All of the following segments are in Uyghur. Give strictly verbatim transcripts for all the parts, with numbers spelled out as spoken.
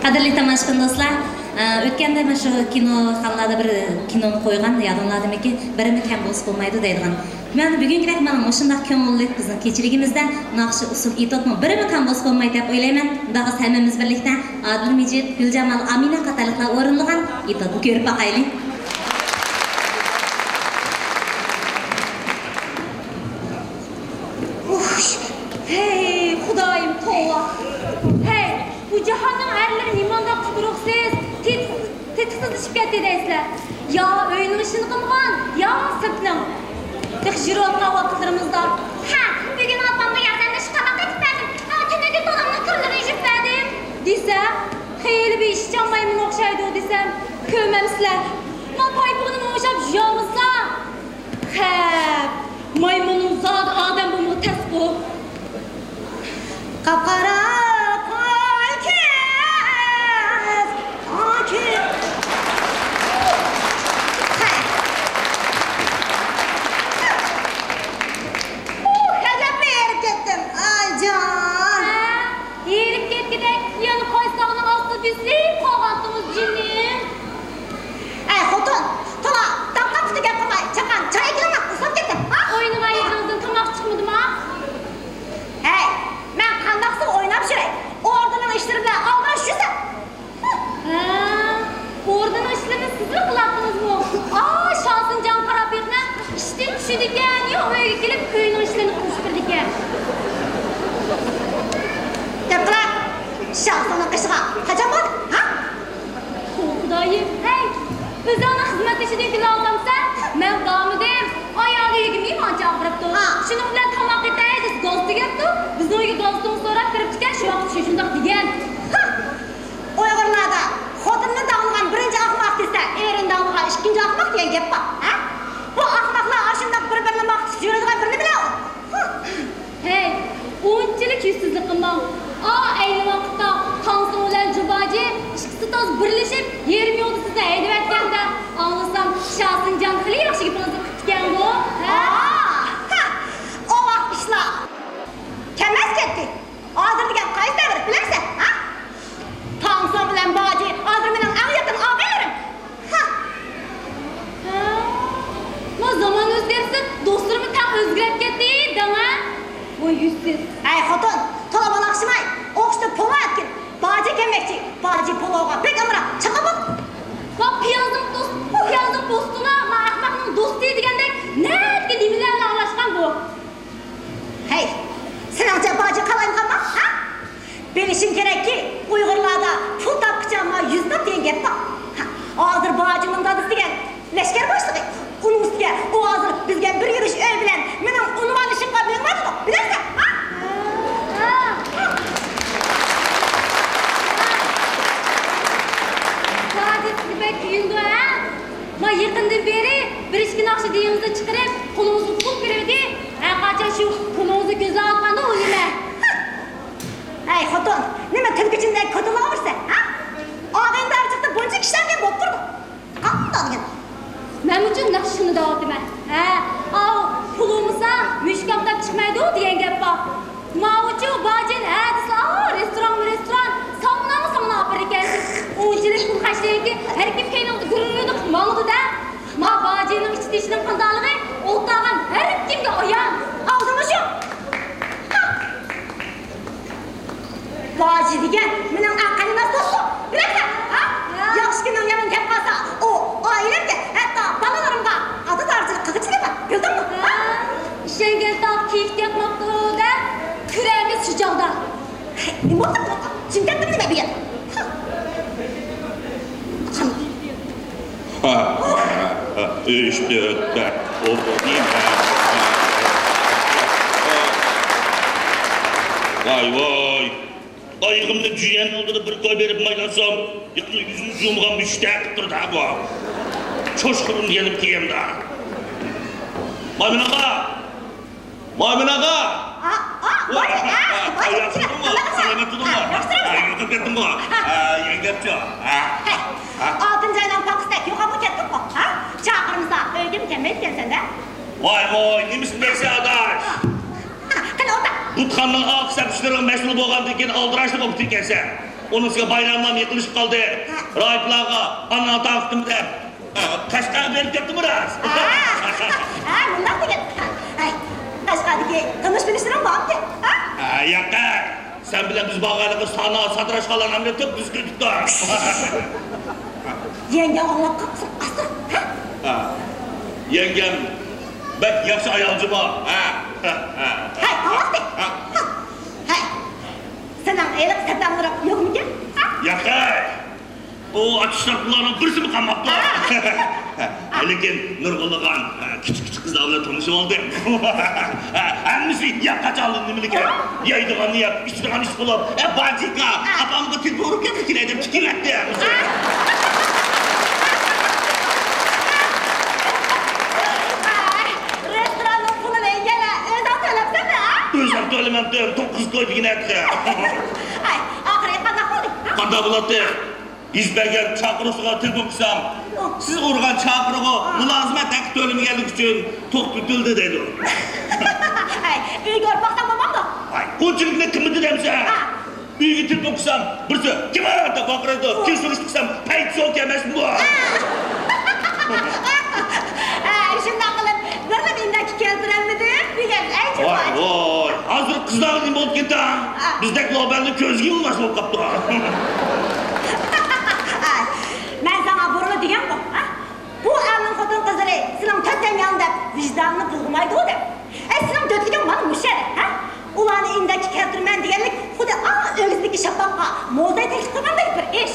قەدىرلىك تاماشىبىن دوستلار، ئە، ئۆتكەندە مەن شۇ كىنوخانىلاردا بىر كىنونى قويغان، يادىڭلاردىمىكىن؟ بىرىمۇ كەم بولسا بولمايدۇ دەيدىغان. مانا بۈگۈنكىدەك مانا مۇشۇنداق كۆڭۈللۈك بىزنىڭ كېچىلىكىمىزدە ناخشا، ئۇسسۇل، ئېتوتنىڭ بىرىمۇ كەم بولسا بولمايدۇ دەپ ئويلايمەن. ئۇنداقتا ھەممىمىز بىرلىكتە ئادىل مىجىت، گۈلجامال ئامىنە قاتارلىقلار ئورۇنلىغان ئېتوتنى كۆرۈپ باقايلى. ئۇھ، ھەي، خۇدايىم، توۋا. ھەي، بۇ جاھاننىڭ ئەرلىرى نېمانداق تۇتۇرۇقسىز، تېتىقسىز، تېتىقسىزلىشىپ كەتتى دەيسىلەر. يا ئۆينىڭ ئىشىنى قىلمىغان، يا سىرتنىڭ. تېخى يۈرۈۋاتقان ۋاقىتلىرىمىزدا، ھە، بۈگۈن ئاپامغا ياردەملىشىپ تاماق ئېتىپ بەردىم، ھە، تۈنۈگۈن دادامنىڭ كىرلىرىنى يۇيۇپ بەردىم دېسە، خېلى بىر ئىشچان مايمۇن ئوخشايدۇ دېسەم، كۆرمەمسىلەر. ما پايپىقىنى مۇشاپ يۇيالمىسا، خەپ، مايمۇننىڭ زادى ئادەم بولمىغى تەسقۇ. قاپقارا قوي كېسىپ، ئاكى. ئۇھ، ئەجەبمۇ ھېرىپ كەتتىم، ئايجان. ھە، ھېرىپ كەتكۈدەك، يەنە قايساڭنىڭ ئاستىدا بېسىلىپ قالغانتىڭىز، جېنىم؟ ئەي خوتۇن، تولا داڭقاپ پۇتى گەپ قىلماي، چاقان چاي ئەكىلىڭلار، ئۇسساپ كەتتىم. ھا؟ ئوينىغان يېرىڭىزدىن تاماق چىقمىدىما؟ ھەي، مەن قانداقسىز ئويناپ يۈرەي؟ ئوردىنىڭ ئىشلىرى بىلەن ئالدىراش يۈرسەم. ھە، ئوردىنىڭ ئىشلىرىنى سىزلا قىلاتتىڭىزمۇ؟ ئا، شاسىنجان قارا پېقىر ئىشتىن چۈشىدىكەن، يا ئۆيگە كېلىپ ئۆينىڭ ئىشلىرىنى قىلىشىپ بېرىدىكەن. گەپ قىلە، شاسىڭنىڭ قېشىغا قاچان باردىڭ، ھا؟ ئۇ خۇدايىم، ھەي، ئۆزۈڭنىڭ خىزمەتدىشىدىن گۈلئالدىمسەن؟ مەن بارمىدىم. ئايالى ئۆيگە مېھمان چاقىرىپتۇ. ھا. شۇنىڭ بىلەن تاماق ئېتەي دېسە گاز تۈگەپتۇ. بىزنىڭ ئۆيگە گاز تۇڭ سوراپ كىرىپتىكەن، شۇ ۋاقىت شۇنداق دېگەن. ھا. ئۇيغۇرلاردا خوتۇننى داڭلىغان بىرىنچى ئاقماق دېسە، ئېرىنى داڭلىغان ئىككىنچى ئاقماق دېگەن گەپ بار. ھە؟ بۇ ئاقماقلار ئاشۇنداق بىر-بىرىنى ماختىشىپ يۈرىدىغان بىر نېمىلەر ئۇ. ھا. ھەي، ئۇنچىلىك يۈزسىزلىك قىلماڭ. ئا، ئەينى ۋاقىتتا تاڭسۇڭ بىلەن جۇباجى ئىككىسى تازا بىرلىشىپ، يېرىم يولدا سىزنى ھەيدىۋەتكەندە، ئاڭلىسام، شاسىنجان خېلى ياخشى گېپىڭىزنى قىپتىكەنغۇ، ھە؟ ئا، ھە، ئۇ ۋاقىت ئىشلار كەممەس كەتتى. ھازىر دېگەن قايسى دەۋر، بىلەمسەن، ھە؟ تاڭسۇڭ بىلەن باجى ھازىر مېنىڭ ئەڭ يېقىن ئاغىنىلىرىم. ھا. ھە. ما زامان ئۆزگەرسە، دوستلىرىمۇ تەڭ ئۆزگىرىپ كەتتى دەڭە. ۋاي يۈزسىز. ھەي خوتۇن، تولا بالاقشىماي، ئوقۇشتا پولۇ ئەتكىن. باجى كەلمەكچى. باجى پولۇغا بەك ئامراق. چاقا بول. ۋا پىيازنىڭ دوست، پىيازنىڭ پوستىلا، ما ئەخمەقنىڭ دوستى دېگەندەك نەدىكى نېمىلەرنى ئاڭلاشقان بۇ؟ ھەي، سېنىڭچە باجى قالايمىقانما، ھە؟ بىلىشىڭ كېرەككى، ئۇيغۇرلاردا پۇل تاپقىچە ما يۈز تاپ دېگەن گەپ بار. ھە، ھازىر باجىنىڭ دادىسى دېگەن لەشكەر باشلىقى. ئۇنىڭ ئۈستىگە ئۇ ھازىر بىزگە بىر يۈرۈش ئۆي بىلەن مېنىڭ ئۇنۋانلىشىمغا مېڭىۋاتىدۇ، بىلەمسەن، ھە؟ ھە. باجى سىزگە بەك كۆيۈنىدۇ، ھە؟ ما يېقىندىن بېرى بىر ئىككى ناخشا دېڭىزدىن چىقىرىپ، قولىڭىزغا پۇل كىرىۋىدى. ھەرقاچان شۇ قولىڭىزنى كۆزلەۋاتقاندا ئۇ نېمە؟ ھەي خوتۇن، نېمە تۈلكە ئىچىندەك كوتۇللىۋاتىسەن، ھە؟ ئاغىنە دارچىقتا بۇنچە كىشىلەر بولۇپ تۇرىدۇ. قانداق دېگەن؟ مەنمۇ نەق شۇنى دەۋاتىمەن. ھە، ئاۋۇ پۇل بولمىسا مۈشۈك ئاپتاپ چىقمايدۇ دېگەن گەپ بار. ماۋۇچۇ باجىنى ھە دېسىلا، ئاۋۇ رېستورانمۇ رېستوران، ساۋنامۇ ساۋنا ئاپىرىدىكەنسىز. ئۇنچىلىك پۇل خەجلىگەنكى ھەر كىم كەينىڭىزدە گۈررىدە قىلىپ ماڭىدۇ-دە. ما باجىنىڭ ئىچى-تېشىنىڭ قانداقلىقى ئولتۇرغان ھەر كىمگە ئايان. ئاغزىڭنى يۇم. باجى دېگەن مېنىڭ ئەڭ قېرىنداش دوستۇم، بىلەمسەن، ھە؟ ھە. ياخشى كۈنۈڭ يامان كەپ قالسا، ئۇ ئائىلەمگە، ھەتتا بالىلىرىمغا ئاتىدارچىلىق قىلغۇچىلا بار، بىلدىڭمۇ؟ ھە. ئىشەنگەن تاغ كىيىك ياقماپتۇ دەپ، كۈرەگە سۇ چاغدا. نېمە بولدى بۇنىڭغا؟ چىڭ كەتتىممۇ نېمە بۇ يەردە؟ ھە. ئىشتە ئۆتتە. ۋاي ۋاي. ئايىغىمنى جۈيەن ئالدىدا بىر كوي بېرىپ مايلاتسام، يېقىن يۈزىنى يۇمغان مۈشۈكتەك قىلىپ تۇرىدۇ بۇ. چوشقىدىم يېنىپ كىيەمدە. مايمۇن ئاغا! مايمۇن ئاغا! ئا، ئا، ۋاي، ئا، ۋاي، ئا، ياخشى تۇردۇڭمۇ؟ سالامەت تۇردۇڭمۇ؟ ياخشى تۇرۇڭ. ئا، يوقاپ كەتتىڭغۇ؟ ئا، يەڭگەپچۇ؟ ئا، ئا. ئالتىنچى ئاينىڭ پاقىسىدەك يوقاپمۇ كەتتىڭغۇ؟ ھە؟ چاقىرمىسا ئۆيگىمۇ كەلمەيدىكەنسەن-دە. ۋاي، ۋاي، نېمىسىنى دەيسەن، ئاداش؟ ھە، قېنى ئولتۇر. بۇتخانىنىڭ ئارقا سەپ ئىشلىرىغا مەسئۇل بولغاندىن كېيىن ئالدىراشلا بولۇپ كېتىپتىكەنسەن. ئۇنىڭ ئۈستىگە بايراملارمۇ يېقىنلىشىپ قالدى. ھە. راھىبلارغا ئانا تاقىتىم دەپ، ھە، قەشقەرگە بېرىپ كەپتىمۇ راست. ھە. ھە، مۇنداق دېگەن. ھەي، قەشقەردىكى تونۇش بىلىشلىرىڭ بارمىكىن؟ ھە؟ ھە، ياقەي. سەن بىلەن بىز بارغانلىقى سانا ساتىراشقانلارنى ھەممىنى تۆپ بىز كۆتۈپ. يەڭگە ئاڭلاپ قاپسىز، ئاستا. ھە؟ ھە. يەڭگەم بەك ياخشى ئايال جۇما. ھە، ھە، ھە. ھەي، ئاڭلاتتى. ھە. ھەي، سېنىڭ ھېلىقى سەپەڭلىرىڭ يوقمىكىن؟ ھە؟ ياقەي. ئۇ ئاشۇ شاپتۇللارنىڭ بىرسىمۇ قالماپتۇ. ھە. لېكىن نۇرغۇنلىغان، ھە، كىچىك-كىچىك قىزلار بىلەن تونۇشۇۋالدىم. ھە، ھەممىسى ياققاچاقلىق نېمىلىكەن. يەيدىغاننى يەپ، ئىچىدىغان ئىچ بولۇپ، ھە، باجىكا، ئاپامغا تېلېفون ئۇرۇپ كەتكىلى دەپ تىكىۋەتتىم. رېستوراننىڭ پۇلىنى يەنە ئۆزۈڭ تۆلەپسەنمۇ، ھە؟ ئۆزۈم تۆلىمەمتىم، توققۇز كوي دېگىنە. ئاي، ئاخىرى قانداق بولدى، ھە؟ قانداق بولاتتى؟ يۈز بەرگەن چاقىرغۇسىغا تېلېفون قىلسام، سىز ئۇرغان چاقىرغۇ مۇلازىمەت ھەققى تۆلىمىگەنلىكى ئۈچۈن توختىتىلدى دەيدۇ. ھەي، ئۆيگە ئۇرۇپ باقساڭ بولمامدۇ؟ ھاي، ئۇنچىلىك قىممىتى دەمسە؟ ھە. ئۆيگە تېلېفون قىلسام، بىرسى، «كىم ئۇ؟» دەپ ۋارقىرايدۇ. كىم سۈرۈشتە قىلسام، «پەيتسوكى ئەمەسمۇ بۇ؟» ھە، شۇنداق قىلىپ، بىرلا ئىندەككە كەلتۈرەلمىدىم دېگەن. ئەي، ۋاي، ۋاي، ھازىر قىزلارغا نېمە بولۇپ كېتەڭ؟ ھە. بىزدەك لوبەننى كۆزگە ئىلماس بولۇپ قاپتۇ. ھە، مەن ساڭا بۇرۇنلا دېگەنغۇ، ھە؟ بۇ ئەلنىڭ خوتۇن قىزلىرى سېنىڭ تۆت تەڭگەڭ دەپ ۋىجدانىنى بۇلغىمايدۇ دەپ. ئەي، سېنىڭ دۆتلۈكۈڭ مانا مۇشۇ يەردە، ھە؟ ئۇلارنى ئىندەككە كەلتۈرىمەن دېگەنلىك خۇددى ئاڭ ئۆگزىدىكى شاپاققا موزاي تەكلىپ قىلغاندەك بىر ئىش.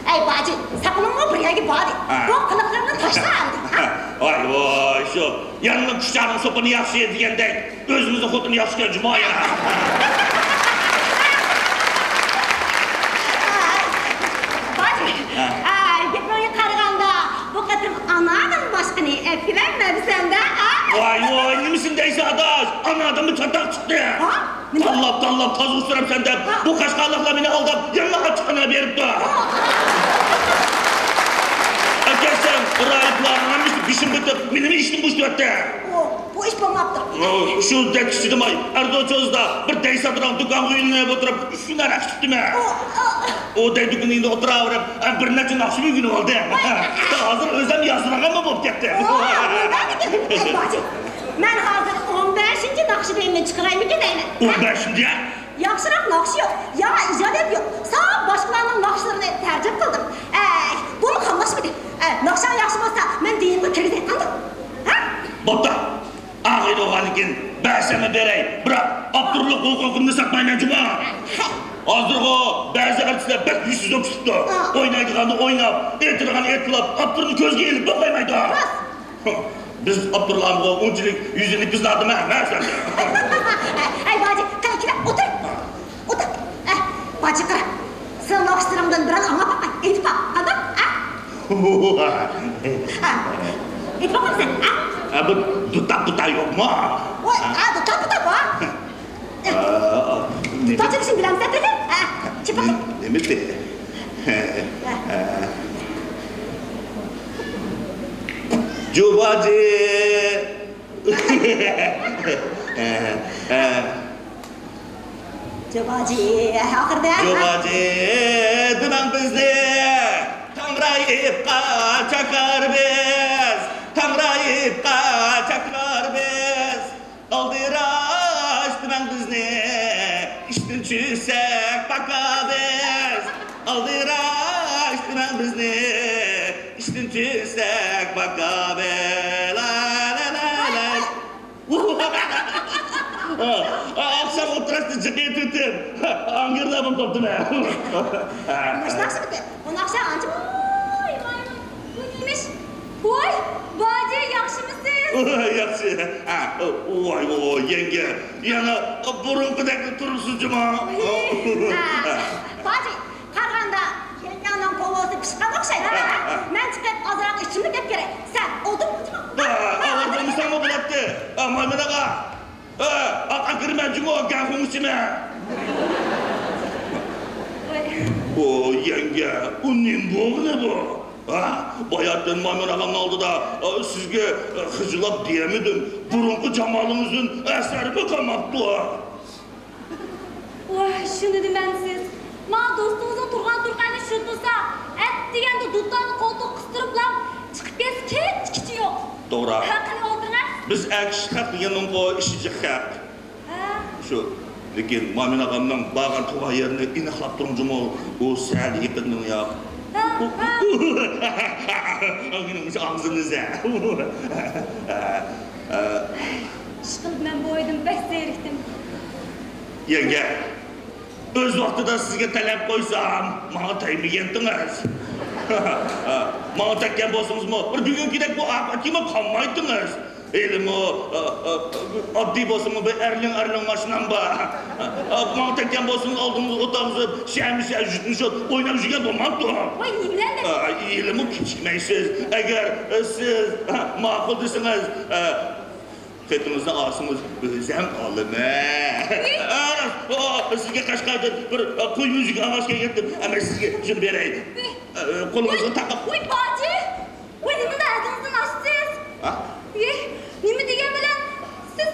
ئەي، باجى، ساقىلىڭمۇ بىر يەرگە باردى. ھە. بۇ قىلىقلىرىنى تاشلا ئەمدى، ھە؟ ۋاي، ۋاي، شۇ يانما كۇشتارنىڭ سوپۇنى ياخشى دېگەندەك، ئۆزىمىزنىڭ خوتۇنى ياخشىكەن جۇما يا. باجى، ھە. ئەي، گېپىڭگە قارىغاندا، بۇ قېتىم ئانادىن باشقىنى ئەپ كېلەلمەپسەن-دە، ھە؟ ۋاي، ۋاي، نېمىسىنى دەيسەن، ئاداش؟ ئانادىنمۇ چاتاق چىقتى. ھە؟ نېمە؟ تاللاپ، تاللاپ، تازا ئۇچرامسەن دەپ، ھە. بۇ قەشقەرلىكلەر مېنى ئالداپ، يەنە ئاچچىقخانىغا بېرىپتۇ. ھە. ئەكەلسەم، رايىپلارنىڭ ھەممىسى بېشىم قېتىپ، مېنىمۇ ئىشتىن بوشىتىۋەتتى. ئۇ، بۇ ئىش بولماپتۇ. ئۇ، شۇ دەك چىدىماي، ئەرزو چوزدا بىر دەي ساتىدىغان دۇكانغا ئۆيلىنىپ ئولتۇرۇپ، ئۈچ كۈن ھاراق ئىچىپتىمەن. ئۇ، ئۇ. ئۇ دەي دۇكىنىڭ ئالدىدا ئولتۇرۇۋېرىپ، بىر نەچچە ناخشا ئۆگىنىۋالدىم. ھازىر ئۆزۈم يازىدىغانمۇ بولۇپ كەتتىم. ئۇ، ئۇ، ئۇ. ئەي، باجى، مەن ھازىر ئون بەشىنچى ناخشا بۇيۇمنى چىقىرايمىكىن دەيمەن. ئون بەشىنچى؟ ياخشىراق ناخشا يوق، ياڭى ئىجادىيەت يوق. ساڭا باشقىلارنىڭ ناخشىلىرىنى تەرجىمە قىلدىم. ئەي، بۇمۇ قاملاشمىدى. ئەي، ناخشاڭ ياخشى بولسا، مەن دېيىمغا كىرگۈزەي، قانداق؟ ھە؟ بوپتۇ. ئاغىنە بولغاندىكىن بەرسەممۇ بېرەي، بىراق ئاپتورلۇق ھوقۇقۇمنى ساتمايمەن جۇما. ھەي. ھازىرغۇ بەزى ئارتىسلار بەك يۈزسىز بولۇپ چىقىپتۇ. ھە. ئوينايدىغاننى ئويناپ، ئېيتىدىغاننى ئېيتىپ، ئاپتورنى كۆزگە ئىلىپ بولمايدۇ. راست. بىز ئاپتورلارغا ئۇنچىلىك يۈزلىنىپ بىز نادىمە ئەمەس ئەمدى. ھەي، باجى، قېنى كېلە، ئولتۇر. ئولتۇر. ئە، باجى، قارا. سېنىڭ ناخشىلىرىڭدىن بىرەرنى ئاڭلاپ باقاي. ئېيتىپ باق، قانداق؟ ھە؟ ھە. ئېيتىپ باقامسەن، ھە؟ ھە، بۇ دۇتاق-پۇتاق يوقمۇ؟ ۋاي، ھە، دۇتاق-پۇتاق بار. ئە، دۇتاق چېلىشنى بىلەمسەن تېخى؟ ھە، چېلىپ باقاي. نېمە دېدى؟ جۇباجى. جۇباجى، ئاخىرىدا. جۇباجى دېمەڭ بىزنى، تاڭرايىپقا چاكار بىز، تاڭرايىپقا چاكار بىز. ئالدىراش دېمەڭ بىزنى، ئىشتىن چۈشسەك باكا بىز. ئالدىراش دېمەڭ بىزنى، ئىشتىن چۈشسەك باكا بىز. لا، لا، لا، لا. ئاخشام ئولتۇرۇشتا جىق ئېتىۋېتىپ، ئاڭگىرلاپ قاپتىمەن. مۇشۇنداق شىمىكى؟ ئۇنداقچە ئانچە، ۋاي، ۋاي، ۋاي. بۇ نېمىش؟ ۋاي، باجى، ياخشىمۇسىز؟ ياخشى. ۋاي، ۋاي، يەڭگە. يەنە بۇرۇنقىدەكلا تۇرۇپسىز جۇما. ھە، باجى، قارىغاندا يەڭگەڭنىڭ پوۋوسى پىشقان ئوخشايدۇ. ھە، ھە. مەن چىقىپ ئازراق ئىچىملىك ئېلىپ كىرەي. سەن ئولتۇر، ئولتۇر. ھە، ھە، ئولتۇرمىساڭمۇ بولاتتى. ھە، مايمۇن ئاغا. ھە، ئاقا كىرمە جۇمۇ، گەڭخۇڭ ئىچىمە. ۋاي. ئو، يەڭگە، ئۇ نېمە بولغىنى بۇ؟ ھە؟ باياتىن مايمۇن ئاغامنىڭ ئالدىدا، ئا، سىزگە، ئا، خىجىللىق دېيەلمىدىم. بۇرۇنقى جامالىڭىزدىن ئەسەرمۇ قالماپتۇ. ۋاي، شۇنى دېمەمسىز. ماڭا دوستىڭىزنىڭ تۇرغان تۇرقىنىنى چۈشىنىپ تۇرسا، ئەتىگەندە دۇتارنى قولتۇققا قىستۇرۇپلا چىقىپ كەتسە كەچكىچە يوق. توغرا. ھە، قېنى ئولتۇرۇڭ. بىز ئەر كىشى خەق دېگەننىڭكۇ ئىشى جىق خەق. ھە. شۇ، لېكىن مامىن ئاغامنىڭ بارغان تۇرغان يېرىنى ئېنىقلاپ تۇرۇڭ جۇمۇ، ئۇ سەل يېقىندىن ياق. ھە، ھە. مېنىڭ مۇشۇ ئاغزىمنى زە. ئىشقىلىپ مەن بۇ ئۆيدىن بەك زېرىكتىم. يەڭگە. ئۆز ۋاقتىدا سىزگە تەلەپ قويسام، ماڭا تەگمىگەنتىڭىز. ماڭا تەگكەن بولسىڭىزمۇ، بىر بۈگۈنكىدەك بۇ ئاپەتكىمۇ قالمايتتىڭىز. ھېلىمۇ، ئا، ئا، ئاددىي بولسىمۇ، بىر ئەرلىڭ-ئەرلىڭ ماشىنام بار. ماڭا تەگكەن بولسىڭىز، ئالدىڭىزغا ئولتۇرغۇزۇپ، شەمشە، ژۇت-مۇشۇت ئويناپ يۈرگەن بولمامتۇ؟ ۋاي، نېمىلەر دەپ؟ ھېلىمۇ كېچىكمەيسىز. ئەگەر، ئە، سىز، ئە، ماقۇل دېسىڭىز، ئە، خېتىڭىزنى ئالسىڭىز، ئۆزۈم ئالىمەن. ئا، ئا، سىزگە قەشقەردىن بىر، ئا، قوي مۈزۈكى ئاڭلاش كەلگەنتىم. ئەمما سىزگە شۇنى بېرەي. ئە، قولىڭىزغا تاقاپ. ۋاي، باجى! ۋاي، نېمىنداق ھەدىڭىزدىن ئاشتىسىز؟ ھە؟ ئى، نېمە دېگەن بىلەن سىز،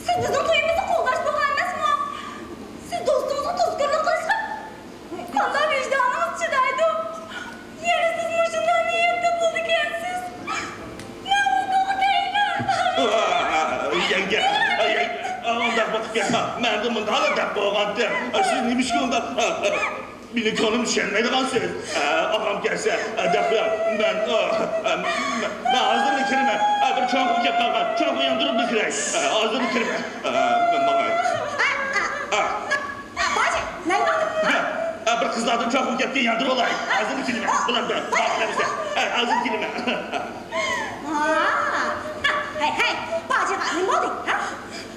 سىز بىزنىڭ تويىمىزنى قوغداش بولغان ئەمەسمۇ؟ سىز دوستىڭىزغا تۇزكورلۇق قىلىشقا قانداق ۋىجدانىڭىز چىدايدۇ؟ يەنە سىز مۇشۇنداق نىيەتتە بولىدىكەنسىز. مەن ئۇكىغا تەگمەن. يەڭگە، يەڭگە، ئۇنداق بولۇپ كەتمە. مەنمۇ مۇنداقلا دەپ قويغانتىم. سىز نېمىشقا ئۇنداق مېنىڭ كۆڭلۈمنى چۈشەنمەيدىغانسىز. ئاغام كەلسە، دەپ قوياڭ. مەن، مەن، مەن ھازىرلا كىرىمەن. بىر چوڭقۇر كەپ قالغان. چوڭقۇر ياندۇرۇپ كىرەي. ھازىرلا كىرىمەن. مەن ماڭاي. باجى، نەگە باردىڭ؟ بىر قىزلاردىن چوقۇم گەپكە ياندۇرۇۋالاي. ھازىر كېلىمەن. بۇلار بىلەن باقىمىز. ھازىر كېلىمەن. ھەي، ھەي، باجىغا نېمە بولدى؟ ھە؟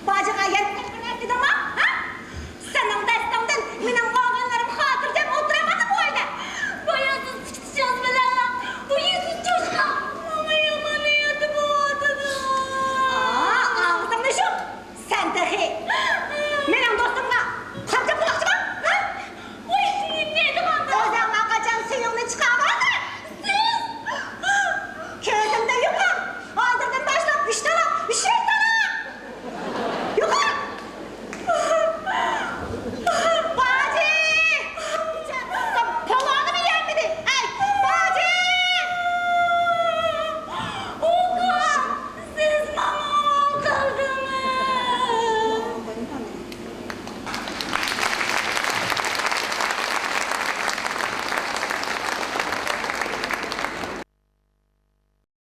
باجىغا يەنە